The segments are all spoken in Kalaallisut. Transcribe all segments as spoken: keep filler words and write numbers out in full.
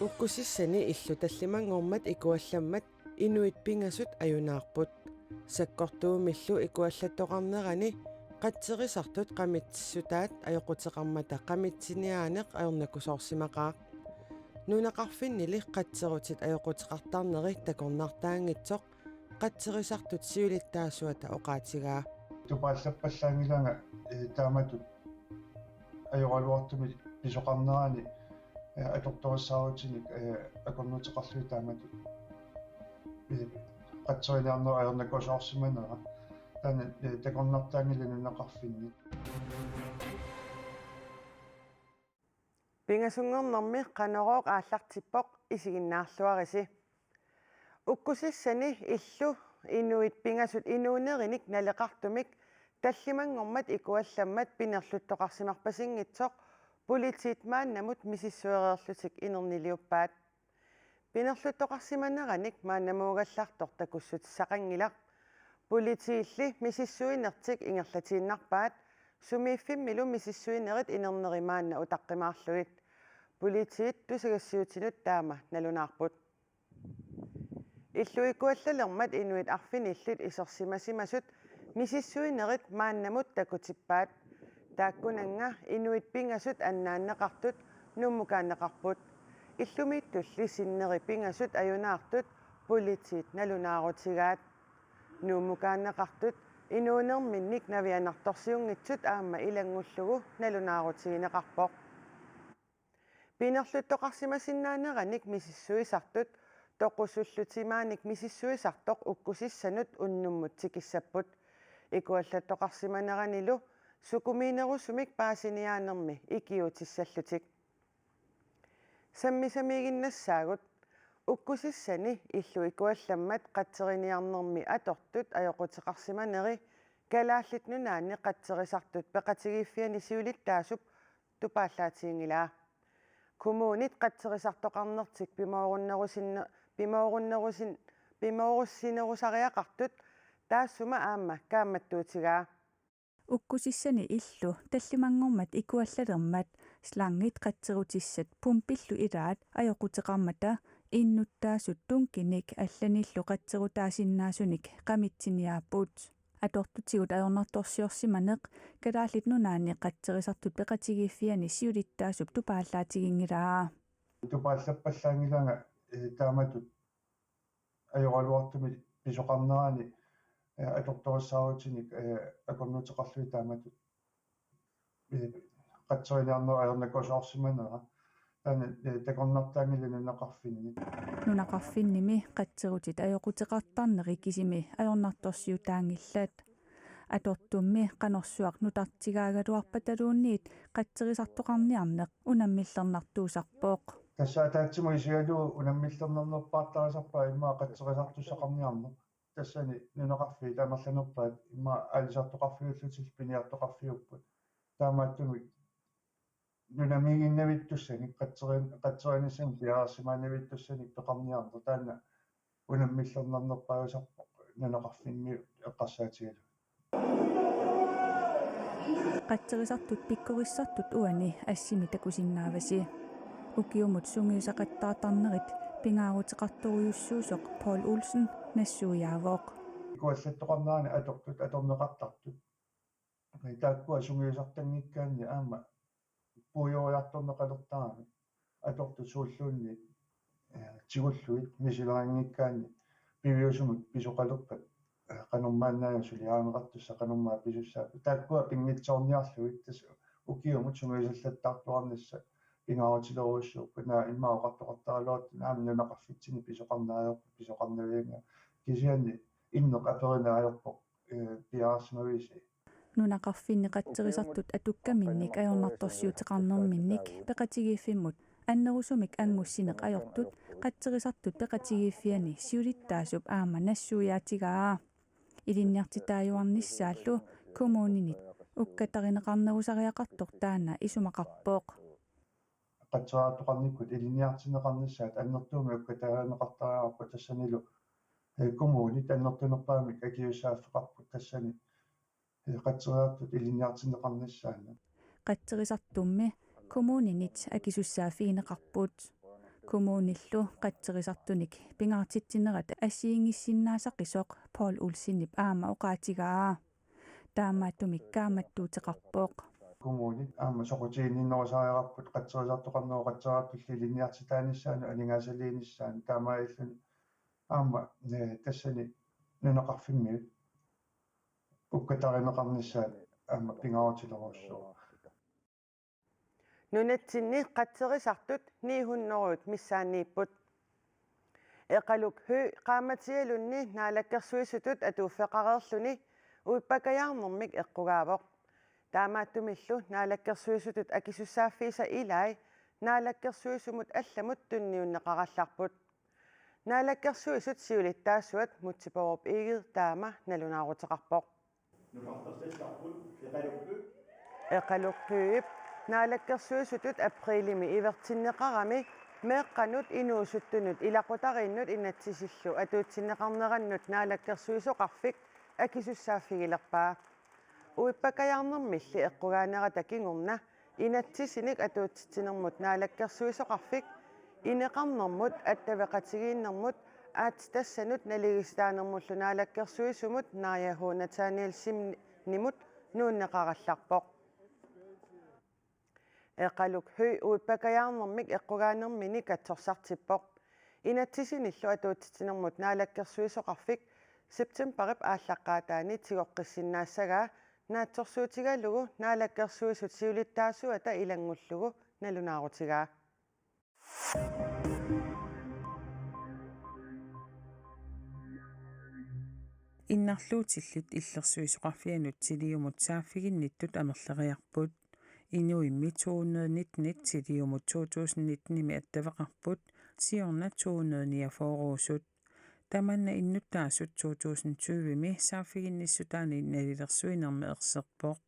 Ukkusissani illu tallimanngormat ikuallammat inuit pingasut ajunaarput. Sakkortuumillu ikuallattoqarnerani qatserisartut qamitsissutaat ajoquteqarmata qamitsiniaaneq ajornakusoorsimaqaaq. Nunaqarfinnili qatserutit ajoquteqartarneri takornartaanngitsoq qatserisartut siulittaasuata oqaatigaa. Tupaallappallaanngilanga, eh, taamatut ajoraluartumik pisoqarnerani, eh, atortorissaarutinik, eh, akornuteqarlugit taamatut, eh, qatseriniarneq ajornakusoorsimanera. Taanna, eh, takornartaanngilaq nunaqarfinni. Pingasunngornermi Qanorooq aallartippoq, isiginnaarluarisi. Ukkusissani illu inuit pingasut inuunerinik naleqartumik tallimanngormat ikuallammat pinerluttoqarsimarpasinngitsoq politiit maannamut misissuereerlutik inerniliuppaat. Pinerluttoqarsimaneranik maannamuugallartoq takussutissaqanngilaq. Politiilli misissuinertik ingerlatiinnarpaat, sumiiffimmilu misissuinerit inerneri maanna utaqqimaarlugit. Politiit tusagassiutinut taama nalunaarput. Illu ikuallalermat inuit arfinillit isersimasimasut misissuinerit maannamut takutippaat. Taakkunannga inuit pingasut annaanneqartut nuummukaanneqarput. Illumiittulli sinneri pingasut ajunaartut politiit nalunaarutigaat. Nuummukaanneqartut inuunerminnik navianartorsiunngitsut aamma ilanngullugu nalunaarutigineqarpoq. Pinerluttoqarsimasinnaaneranik misissuisartut toqusullutimaanik misissuisartoq ukkusissanut unnummut tikissapput. Ikuallattoqarsimaneranilu sukumiinerusumik paasiniaanermi ikiuutissallutik. Sammisamiiginnassaagut. Ukkusissani illu ikuallammat qatseriniarnermi atortut ajoquteqarsimaneri Kalaallit Nunaanni Qatserisartut Peqatigiiffiani siulittaasup tupaallaatiginngilaa. Kommunit qatserisartoqarnertik pimoorunnerusinne-, pimoorunnerusin-, pimoorussinerusariaqartut taassuma aamma kaammattuutigaa. Ukkusissani illu tallimanngormat ikuallalermat slangit qatserutissat pumpillu ilaat ajoquteqarmata innuttaasut tunkinik allanillu qatserutaasinnaasunik qamitsiniaapput. Atortutigut ajornartorsiorsimaneq Kalaallit Nunaanni Qatserisartut Peqatigiiffiani siulittaasup tupaallaatiginngilaa. Tupaallappallaanngilanga, eh, taamatut ajoraluartumik pisoqarnerani, eh, atortorissaarutinik, eh, akornuteqarlugit taamatut, eh, qatseriniarneq ajornakusoorsimanera. Taanna, eh, takornartaanngilaq nunaqarfinni. Nunaqarfinnimi qatserutit ajoquteqartarneri kisimi ajornartorsiutaanngillat. Atortummi qanorsuaq nutartigaagaluarpataluunniit qatserisartoqarniarneq unammillernartuusarpoq. Tassa ataatsimut isigalugu unammillernernerpaartarisarpaa immaqa qatserisartussaqarniarneq. Tassani nunaqarfiit amerlanerpaat immaqa aalisartoqarfiullutik piniartoqarfiupput. Taamaattumik nunamiiginnavittussanik, qatserin-, qatserinissamik piareersimaannavittussanik peqarniarneq taanna unammillernarnerpaajusarpoq nunaqarfimmi eqqarsaatigalugu. Qatserisartut pikkorissartut uani assimi takusinnaavasi. Ukiumut sungiusaqattaartarnerit pingaaruteqartorujussuusoq Paul Olsen nassuiaavoq. Ikuallattoqarnerani atortut atorneqartartut. Taakkua sungiusartanngikkaanni aamma puigoriartorneqalertarami atortut suulluunniit, eh, tigullugit misilerinngikkaanni piviusumik pisoqalerpat, eh, qanormaannaana suliarineqartussaq qanormaa pisussaapput. Taakkua pinngitsoorniarlugit tassa ukiumut sungiusallattaartuarnissaq pingaarutilerujussuupput. Naak immaqa oqartoqartaraluartut aamma nunaqarfitsinni pisoqarneq ajorput pisoqarnavianngilaq. Kisianni inneq aperineq ajorpoq, eh, piareersimavisi. Nunaqarfinni qatserisartut atukkaminnik ajornartorsiuteqarnerminnik peqatigiiffimmut annerusumik anngussineq ajortut Qatserisartut Peqatigiiffiani siulittaasup aamma nassuiaatigaa. Ilinniartitaajuarnissaallu kommuninit ukkatarineqarnerusariaqartoq taanna isumaqarpoq. Qatserisartoqarnikkut ilinniartinneqarnissaat annertuumik ukkatarineqartariaqarpoq tassanilu, eh, kommunit annertunerpaamik akisussaaffeqarput tassani, eh, qatserisartut ilinniartinneqarnissaannut. Qatserisartummi kommuninit akisussaaffigineqarput. Kommunillu qatserisartunik pingaartitsinerat assigiinngissinnaassaqisoq Paul Olsenip aamma oqaatigaa. Taamaattumik kaammattuuteqarpoq. Kommunit aamma soqutiginninnerusariaqarput qatserisartoqarnerup qatserisartullu ilinniartitaanissaanut aningaasaliinissaanut taamaalilluni aamma, eh, tassani nunaqarfimmiut ukkatarineqarnissaat aamma pingaarutilerujussuuvoq. Nunatsinni qatserisartut ni hundrede missaanniipput. Eqaluk Høegh qaammatialunni naalakkersuisutut atuuffeqareerluni uippakajaarnermik eqqugaavoq. Taamaattumillu naalakkersuisutut akisussaaffiisa ilai naalakkersuisumut allamut tunniunneqarallarput. Naalakkersuisut siulittaasuat Múte Bourup Egede taama nalunaaruteqarpoq. Eqaluk Høeghip naalakkersuisutut aprilimi ivertinneqarami meeqqanut inuusuttunut ilaqutariinnut inatsisillu atuutsinneqarnerannut naalakkersuisoqarfik akisussaaffigilerpaa. Uippakajaarnermilli eqqugaanerata kingorna inatsisinik atuutsitsinermut naalakkersuisoqarfik ineqarnermut attaveqatigiinnermut aatsitassanut naligiissitaanermullu naalakkersuisumut Naja H. Nathanielsenimut nuunneqarallarpoq. Eqaluk Høegh uippakajaarnermik eqqugaanermini katsorsartippoq. Inatsisinillu atuutsitsinermut naalakkersuisoqarfik septembarip aallaqqaataani tigoqqissinnaassagaa naatsorsuutigalugu naalakkersuisut siulittaasuata ilanngullugu nalunaarutigaa. Innarluutillit Illersuisoqarfianut Tiliumut saaffiginnittut amerleriarput. Inuimmi to hundrede nitten Tiliumut to tusind nitten-imi attaveqarput, siorna to hundrede niogfyrre-usut. Tamanna innuttaasut to tusind tyve-mi saaffiginnissutaanni nalilersuinermi erserpoq.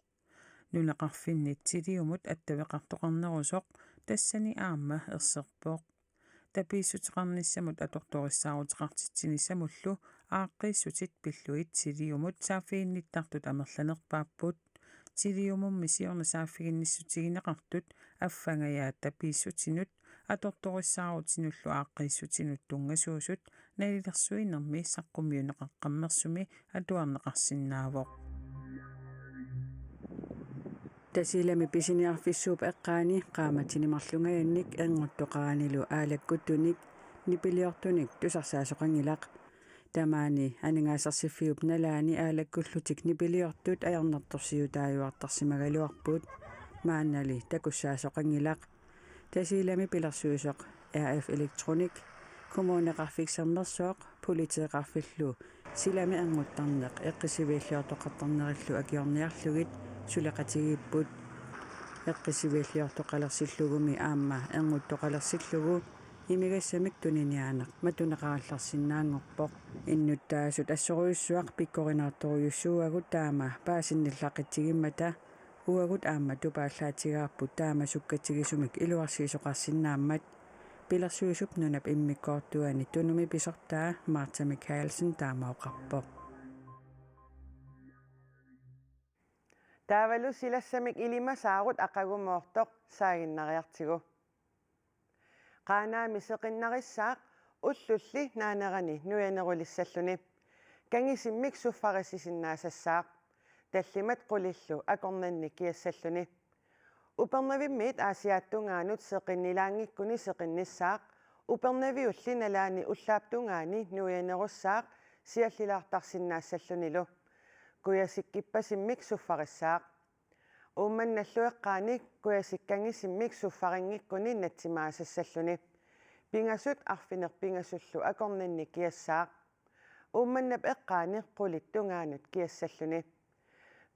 Nunaqarfinni Tiliumut attaveqartoqarnerusoq tassani aamma erserpoq. Tapiissuteqarnissamut atortorissaaruteqartitsinissamullu aaqqiissutit pillugit Tiliumut saaffiginnittartut amerlanerpaapput. Tiliumummi siorna saaffiginnissutigineqartut affangajaat tapiissutinut atortorissaarutinullu aaqqiissutinut tunngasuusut nalilersuinermi saqqummiunneqaqqammersumi atuarneqarsinnaavoq. Tasiilami pisiniarfissuup eqqaani qaammatini marlungajannik ernguttoqaranilu aalakkuttunik nipiliortunik tusarsaasoqanngilaq. Tamaani aningaasarsiorfiup nalaani aalakkullutik nipiliortut ajornartorsiutaajuartarsimagaluarput. Maannali takussaasoqanngilaq. Tasiilami pilersuisoq R F Electronic, Kommuneqarfik Sermersooq, Politeeqarfillu silami ernguttarneq eqqissiviliortoqartarnerillu akiorniarlugit suleqatigiipput. Eqqissiviliortoqalersillugumi aamma ernguttoqalersillugu imigassamik tuniniaaneq matuneqarallarsinnaanngorpoq. Innuttaasut assorujussuaq pikkorinaartorujussuuagut taama paasinnillaqitsigimmata uagut aamma tupaallaatigaarput taama sukkatsigisumik iluarsiisoqarsinnaammat. Pilersuisup nunap immikkoortuani Tunumi pisortaa Martha Michaelsen taama oqarpoq. Taavalu silassamik ilimasaarut aqagumoortoq saaginnariartigu. Qaanaami seqinnarissaaq ullulli naanerani nujanerulissalluni. Kangisimmik suffarissisinnaassassaaq. Tallimat qulillu akornanni kiassalluni. Upernavimmiit Aasiaat tungaanut seqinnilaanngikkuni seqinnissaaq. Upernaviulli nalaani ullaap tungaani nujanerussaaq siallilaartarsinnaassallunilu. Kujasikkippasimmik suffarissaaq. Uummannallu eqqaani kujasik kangisimmik suffarinngikkuni natsimaasassalluni. Pingasut arfineq-pingasullu akornanni kiassaaq. Uummannap eqqaani qulit tungaanut kiassalluni.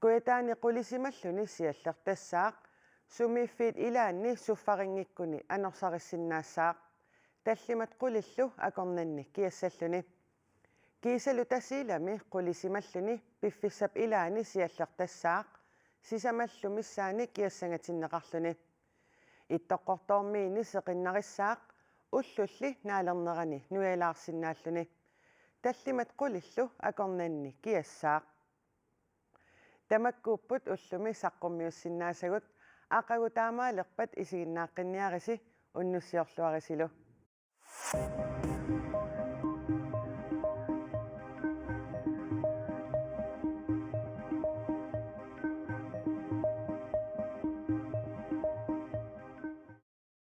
Kujataani qulisimalluni siallertassaaq. Sumiiffiit ilaanni suffarinngikkuni anorsarissinnaassaaq. Tallimat qulillu akornanni kiassalluni. Kiisalu Tasiilami qulisimalluni piffissap ilaani siallertassaaq, sisamallu missaani kiassangatinneqarluni. Ittoqqortoormiini seqinnarissaaq ullulli naalernerani nujalaarsinnaalluni. Tallimat qulillu akornanni kiassaaq. Tamakkuupput ullumi saqqummiussinnaasagut, aqagu taamaalerpat isiginnaaqqinniarisi, unnussiorluarisilu.